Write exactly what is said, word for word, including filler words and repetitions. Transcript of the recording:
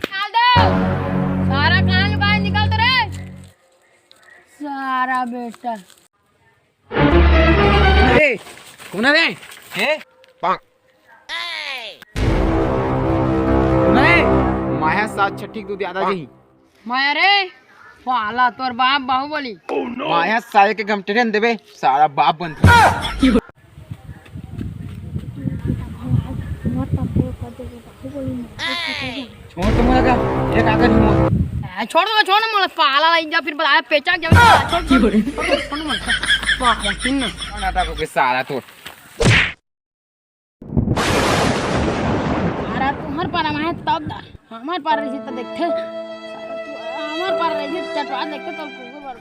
निकाल दो। सारा कहाँ लुकाए, निकाल तो रे। सारा बेटा। ए, कौन है रे? ए? कौन है? माया सात छठी दूध याद आ गई। माया रे, पाला तोर बाप बाहुबली। माया साले के गमटेरे न देबे, सारा बाप बनथे। छोड़ तो मोला का, एक आकर ही मोर। आ, छोड़ दो, छोड़ ना मोला, पाला ला इंजा फिर बता, पेचा क्या? छोड़, छोड़, छोड़, छोड़, छोड़, छोड़, पाला, सुन ना। नाटक हो गया साला तोर। अरे तुम्हार पारा में है तब दा, हमार पारा रही तो देखते। हमार पारा रही तो चटवा देखते तब कुकुर बड़।